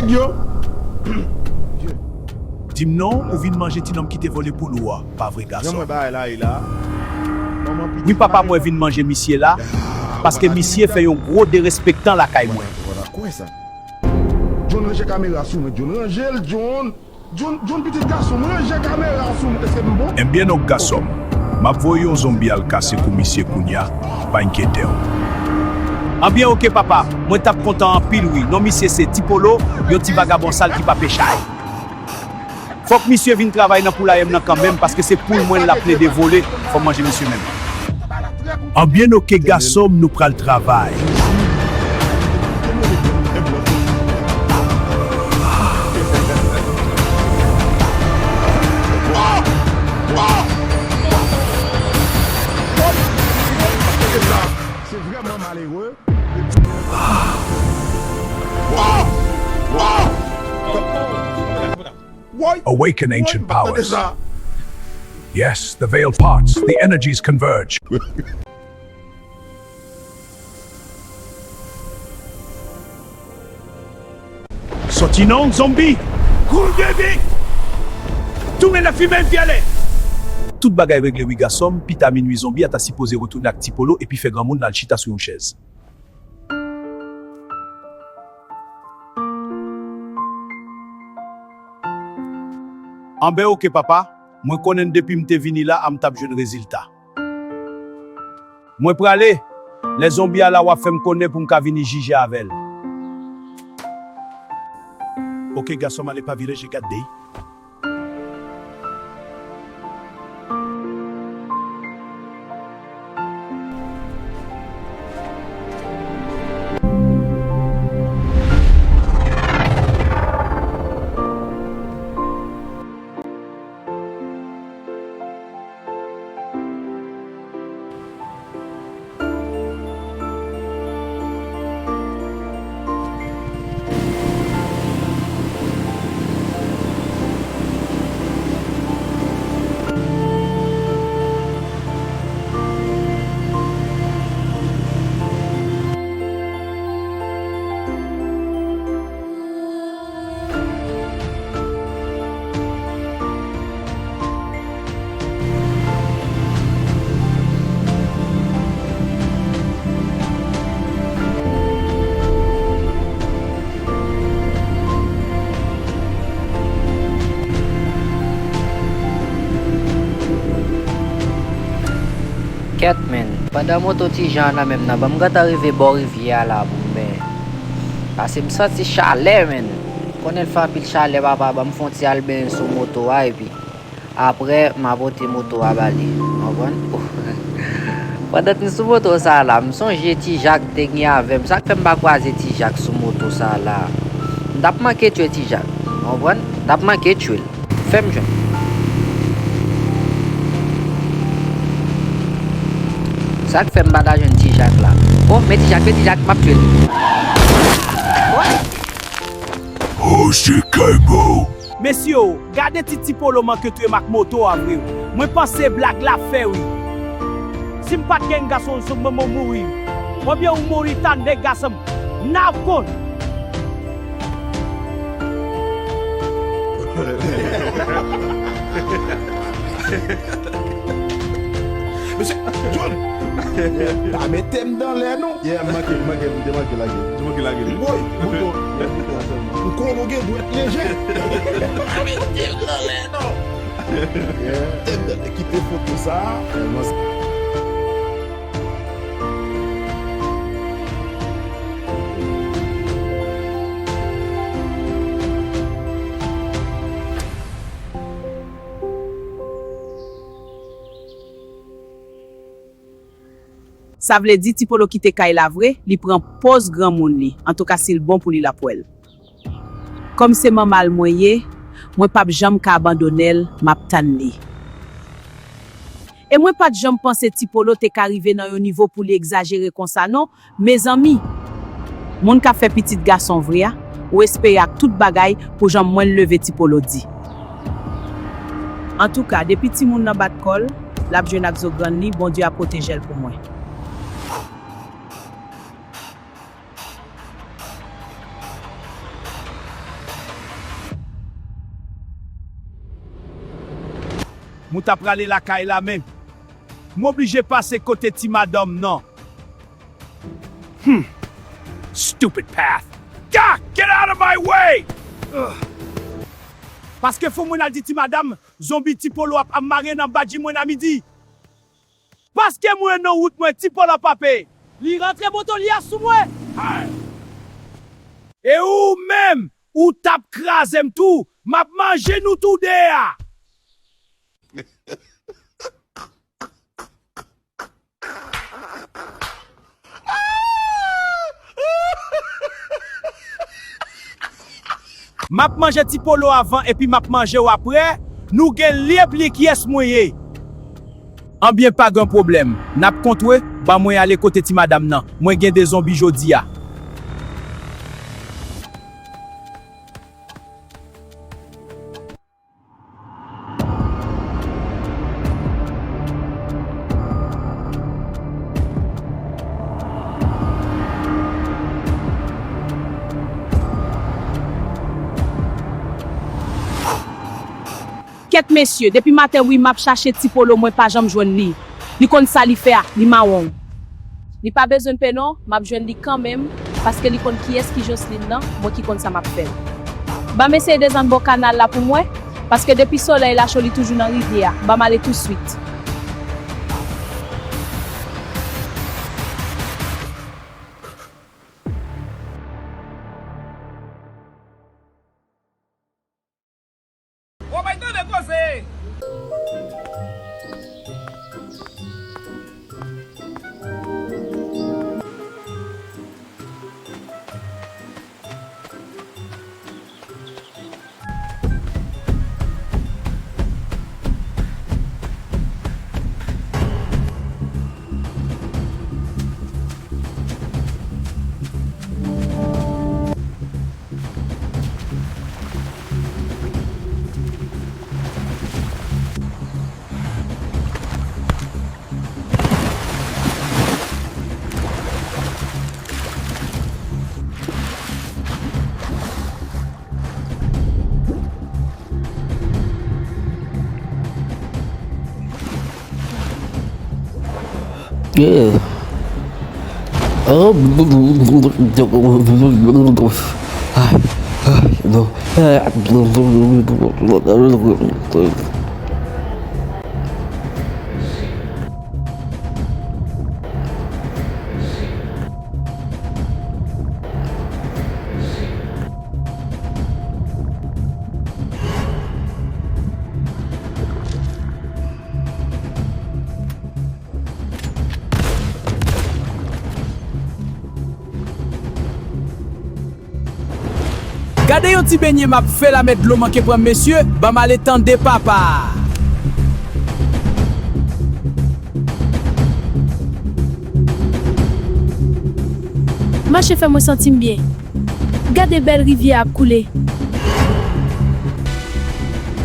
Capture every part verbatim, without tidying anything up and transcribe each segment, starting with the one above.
Yo. Di m non, ou vin manje ti nonm ki te vòlè poul ou a, pa vre gason? Jan mwen bagay la ye la. Wi papa, mwen vin manje misye la, paske misye fè yon gwo derespektan lakay mwen. Ou pa kwè sa. John, ranje kamera sou mwen, John. Ranje l, John. John, John, pitit gason m, ranje kamera sou mwen. Èske m bon? Ebyen ok gason m, m ap voye yon zonbi al kase kou misye kounya, pa enkyete w. Anbyen oke papa, mwen t ap kontan anpil wi. Non misye se Ti Polo, yon ti vagabon sal ki pa pe chay. Fòk misye vin travay nan poulay m nan kanmenm, paske se poul mwen l ap plede vole, fò m manje misye menm. Anbyen oke gason m, nou pral travay. Se vrèman malere. Awaken ancient powers. Yes, the veil parts, the energies converge. Sòti non, zonbi! Kouri vit! Tounen nan fimen vyèlè! Tout bagay regle wi gason m, pita minui zonbi a ta sipoze retounen ak Ti Polo epi fè granmoun l al chita sou yon chèz. Anben oke papa, mwen konnen depi m te vini la a m t ap jwenn rezilta. Mwen prale, lè zonbi a la w ap fè m konnen pou m ka vini jije avè l. Oke gason m ale pa vire je gad dey. Kèt, menn. Pandan moto Ti Jan an nan men m nan, ban m gentan rive bò rivyè a la pou m benyen. Paske m santi chalè, menn. Ou konnen l fè anpil chalè, papa, ban m fè yon ti al benyen sou moto a, epi apre, m a pote moto a ba li. Ou konprann? Pandan m sou moto sa a la, m sonje Ti Jak te gen avè m. Sa k fè m pa kwaze Ti Jak sou moto sa a la? M t ap manke tchwe Ti Jak. Ou konprann? M t ap manke tchwe l. Fè m jwenn. Sa k fè m pa ta jwenn Ti Jak la? Oh, men Ti Jak, men Ti Jak, m ap tchwe l. Oh, se Kaymo! Mesye o, gade ti Ti Polo manke touye m ak moto a vre wi. Mwen panse blag la fè wi. Si m pa t gen gason sou mwen, mwen mouri. Oubyen ou mouri ta nèg gason m. N ap konn. Mesye, John! Pa mete m dan lè non! Yeah, m manke, m manke, m te manke lage. Ou te manke lage li? Woy! Bouton, bouton sèlman. M konnen w gen dwèt leje! Pa mete m dan lè non! Yeah. Te m dan lè kite foto sa a. Sa vle di Ti Polo kite kay la vre, li pran pòz granmoun li. Antouka si l bon pou li l ap wè l. Kòm se manman l mwen ye, mwen p ap janm ka abandone l, m ap tann li. E mwen pa t janm panse Ti Polo te ka rive nan yon nivo pou li egzajere konsa non, mezanmi! Moun k ap fè pitit gason vre a, ou espere ak tout bagay pou jan mwen l leve Ti Polo di. Antouka, depi timoun nan bat kò l, l ap jwenn ak zo grann li, Bondye ap pwoteje l pou mwen. Mwen ta prale lakay la, men m oblije pase kote ti madanm nan. Hmm. Stupid path. Gah! Get out of my way! Ugh. Paske fò mwen al di ti madanm, zonbi Ti Polo ap, ap mare nan badji mwen a midi. Paske mwen nan wout mwen, Ti Polo ap ape. Li rantre moto li a sou mwen. E ou menm, ou t ap kraze m tou, m ap manje nou tou de a. M ap manje Ti Polo avan epi m ap manje w apre. Nou gen lye pli kiyès mwen ye. Anbyen, pa gen pwoblèm. N ap kontre, ban mwen ale kote ti madanm nan. Mwen gen de zonbi jodi a. Kèt mesye, depi maten wi m ap chache Ti Polo, mwen pa janm jwenn li. Li konn sa li fè a, li mawon. Li pa bezwen pè non, m ap jwenn li kanmenm, paske li konn kiyès ki Jocelyn nan, mwen ki konn sa m ap fè. Ban m eseye desann bò kanal la pou mwen, paske depi solèy la cho li toujou nan rivyè a, ban m ale touswit. Ou bay tande koze! Yeah. Oh. Ay, ay, non. Gade yon ti benyen m ap fè la, mèt dlo manke pran m, mesye, ban m ale tande papa. Mache fè mwen santi m byen. Gade bèl rivyè a ap koule.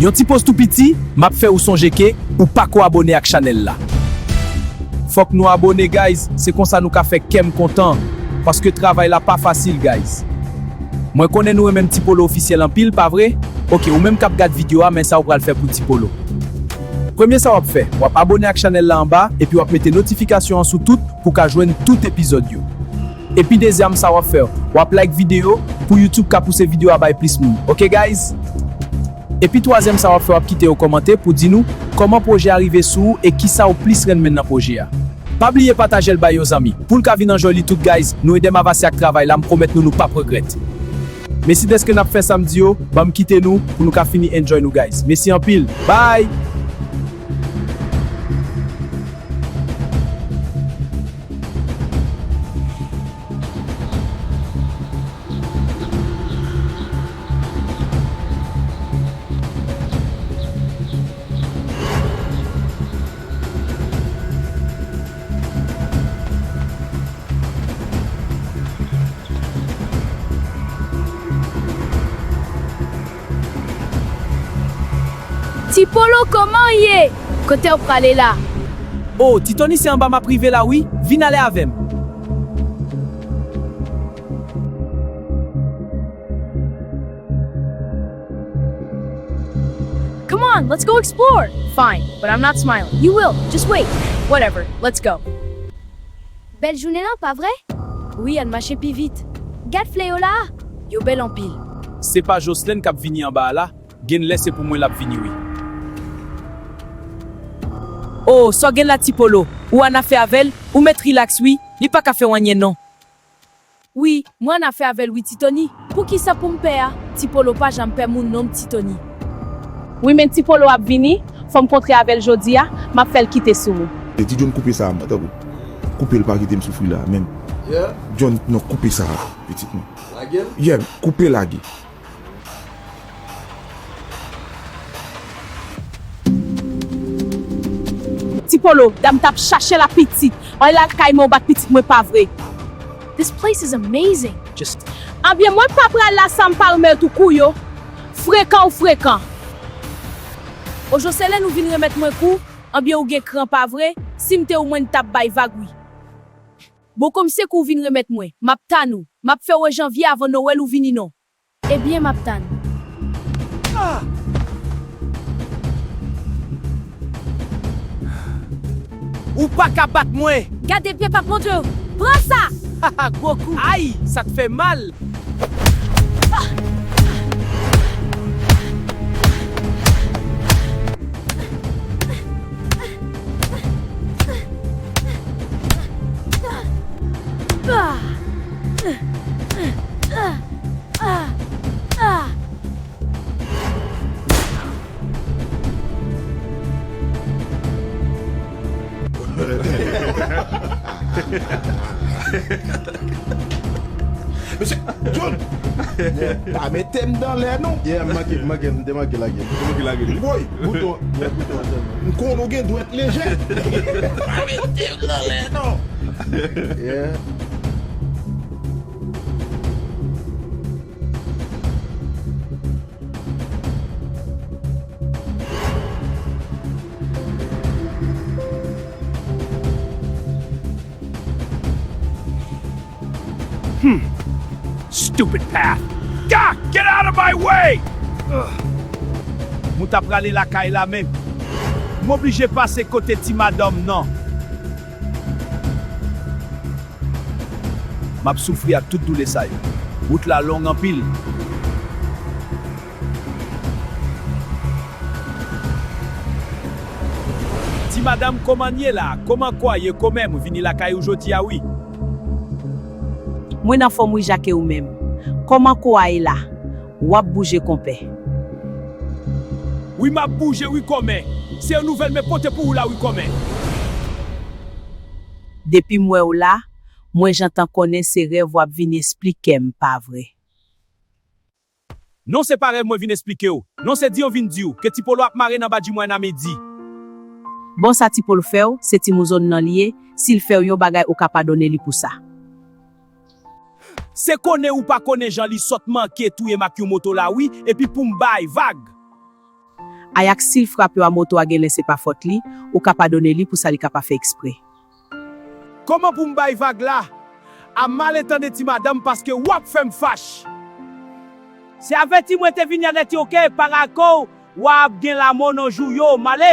Yon ti poz tou piti, m ap fè ou sonje ke ou pako abone ak chanèl la. Fòk nou abone, guys, se konsa nou ka fè kè m kontan, paske travay la pa fasil, guys. Mwen konnen nou renmen m Ti Polo Ofisyèl anpil, pa vre? Oke, ou menm k ap gad videyo a, men sa ou pral fè pou Ti Polo. Premye sa w ap fè, w ap abone ak chanèl la anba, epi w ap mete notifikasyon an sou tout pou w ka jwenn tout epizòd yo. Epi dezyèm sa w ap fè, w ap like videyo pou YouTube ka pouse videyo a bay plis moun. Oke, guys? Epi twazyèm sa w ap fè, w ap kite yon kòmantè pou di nou kòman pwojè a rive sou ou e kisa w plis renmen nan pwojè a. Pa bliye pataje l bay yon zanmi, pou l ka vin anjòy li tou, guys. Nou ede m avanse ak travay la, m pwomèt nou, nou p ap regrèt. Mesi dèske n ap fè sa m di yo, ban m kite nou pou nou ka fini enjoy nou, guys. Mesi anpil. Bye! Ti Polo, kòman w ye? Kote w prale la? O, Ti Tony, se anba m ap rive la wi, vin ale avè m. K Come on, let's go explore. Fine, but I'm not smiling. You will. Just wait. Whatever. Let's go. Bèl jounen an, pa vre? Wi, ann mache pi vit. Gad flè yo la a. Yo bèl anpil. Se pa Jocelyn k ap vini anba a la? Gen lè se pou mwen l ap vini, wi. Oh, sa w gen la, Ti Polo? Ou annafè avè l? Ou mèt rilaks, wi. Li pa ka fè w anyen, non. Wi, mwen annafè avè l wi, Ti Tony. Poukisa pou m pè a? Ti Polo pa janm pè moun non, Ti Tony. Wi, men Ti Polo ap vini, fò m kontre avè l jodi a, m ap fè l kite sou mwen. E Ti John, koupe sa a, tanpri. Koupe l, pa kite m soufri la menm. Yeah. John, non, koupe sa a, pitit mwen. Lage l? Yeah, koupe lage. Ti Polo, dam t ap chache l a pitit. Ann al kay mwen, ou bat pitit mwen, pa vre? This place is amazing. Just Anbyen, mwen pa pral la san m pa remèt ou kou yo. Frekan ou frekan. O Jocelyn, ou vin remèt mwen kou? Anbyen, ou gen kran, pa vre? Si m te ou, mwen t ap bay vag, wi. Bon, kòm se kou w vin remèt mwen, m ap tann ou. M ap fè w wè janvye avan Nwèl ou vini non. Ebyen, m ap tann. Ah! Ou pa ka bat mwen! Gade pye pap montre w! Pran sa! Haha, gwo kou! Ay, sa t fè mal! Mesye, John! Pa mete m nan lè non. Yeah, m manke, m manke, m te manke lage l. Te manke lage l. Boy, bouton, yeah, bouton an sèlman. M konnen w gen dwèt lejè. Pa mete m nan lè non. Yeah. Hmm. Stupid path. Gah! Get out of my way! Ugh. Mwen ta prale lakay la, men m oblije pase kote ti madanm nan. M ap soufri ak tout doulè sa yo. Wout la long anpil. Ti madanm, kòman n ye la? Kòman kò a ye, kòmè? Mwen vini lakay ou jodi a, wi. Mwen anfòm, wi, Jake, ou menm? Kòman kò a ye la? W ap bouje, konpè. Wi, m ap bouje, wi, kòmè. Se yon nouvèl mwen pote pou ou la, wi, kòmè. Depi m wè w la, mwen gentan konnen se rèv w ap vin esplike m, pa vre? Non, se pa rèv mwen vin esplike w. Non, se di yo vin di w ke Ti Polo ap mare nan badji mwen a midi. Bon, sa Ti Polo fè w, se timoun zòn nan li ye, si l fè w yon bagay, ou ka padone li pou sa. Se konnen ou pa konnen jan li sòt manke touye m ak yon moto la, wi, epi pou m bay vag. Ayak, si l frape w a moto a, genlè se pa fòt li, ou ka padone li pou sa, li ka pa fè ekspre. Kòman pou m bay vag la? A mal entande ti madanm, paske w ap fè m fach. Se avèti mwen te vini anèt yo, oke? Parako, w ap gen lanmò nan jou yo, m ale.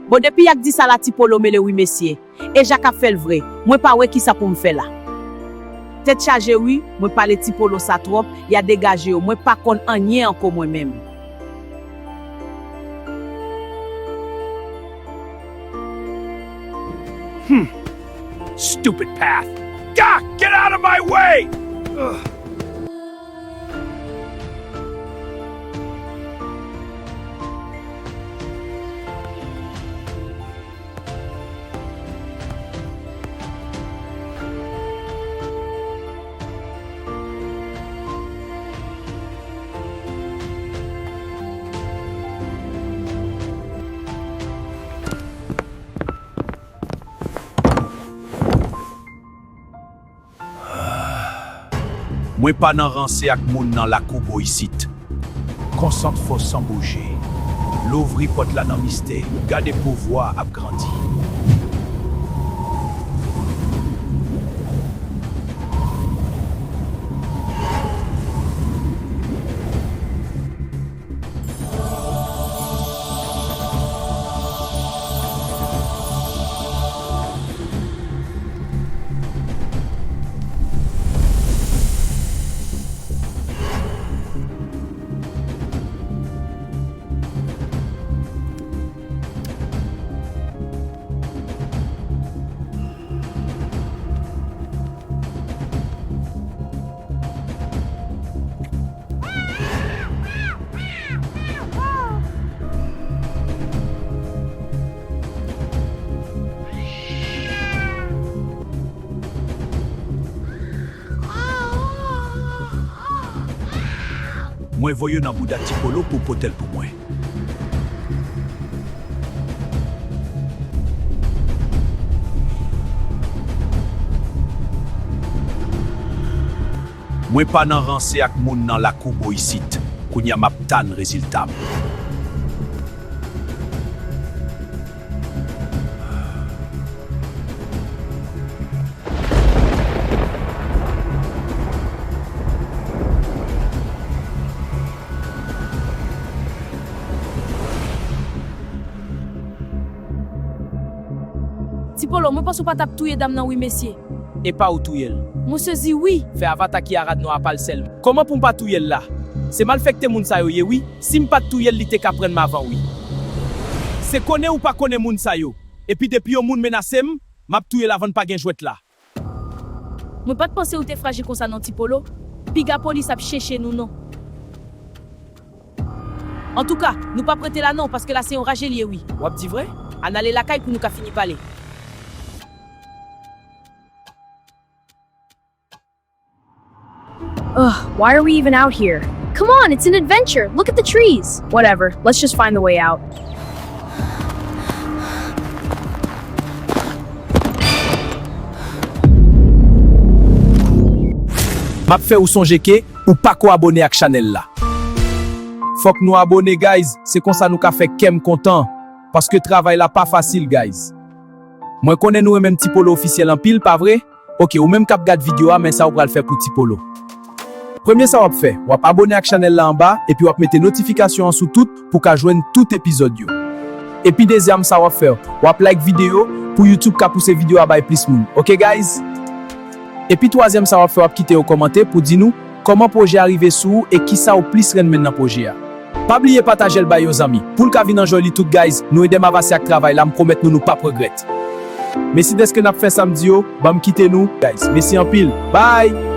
Bon, depi y ap di sa la, Ti Polo mele wi, mesye. E Jak ap fè l vre. Mwen pa wè kisa pou m fè la. Tèt chaje wi, mwen pale Ti Polo sa twòp, y a degaje yo. Mwen pa konn anyen ankò mwen menm. Hmm. Stupid path. Gah! Get out of my way! Ugh. Mwen pa nan ranse ak moun nan lakou bò isit. Konsantre w san bouje. Louvri pòt la nan mistè. Gade pouvwa a ap grandi. Mwen voye yo nan bouda Ti Polo pou pote l pou mwen. Mwen pa nan ranse ak moun nan lakou bò isit. Kounye a m ap tann rezilta m. Ti Polo, mwen panse w pa t ap touye dam nan wi, mesye. Epa ou touye l? Mwen sezi wi. Fè avata ki a rad nwa a pa l sèlman. Kòman pou m pa touye l la? Se malfèktè moun sa yo ye wi. Si m pa t touye l, li te ka pran m avan wi. Se konnen ou pa konnen moun sa yo. Epi depi yon moun menase m, m ap touye l avan n pa gen jwèt la. Mwen pa t panse ou te fraje konsa non, Ti Polo. Piga polis ap chèche nou non. Antouka, nou p ap rete la non, paske la se yon raje l ye wi. W ap di vre? Ann ale lakay pou nou ka fini pale. Ugh, why are we even out here? Come on, it's an adventure. Look at the trees. Whatever, let's just find the way out. M ap fè ou sonje ke ou pako abone ak chanèl la. Fòk nou abone, guys. Se konsa nou ka fè kè m kontan. Paske travay la pa fasil, guys. Mwen konnen nou renmen Ti Polo Officiel anpil, pa vre? Ok, ou menm k ap gad videyo a, men sa ou pral fè pou Ti Polo. Premye sa w ap fè, w ap abone ak chanèl la anba, epi w ap mete notifikasyon an sou tout pou w ka jwenn tout epizòd yo. Epi dezyèm sa w ap fè, w ap like videyo pou YouTube ka pouse videyo a bay plis moun. Ok, guys? Epi twazyèm sa w ap fè, w ap kite yon kòmantè pou di nou kòman pwojè a rive sou ou e kisa ou plis renmen nan pwojè a. Pa bliye pataje l bay yon zanmi pou l ka vin anjòy li tou, guys. Nou ede m avanse ak travay la, m pwomèt nou, nou p ap regrèt. Mesi dèske n ap fè sa m di yo, ban m kite nou, guys. Mesi anpil. Bye!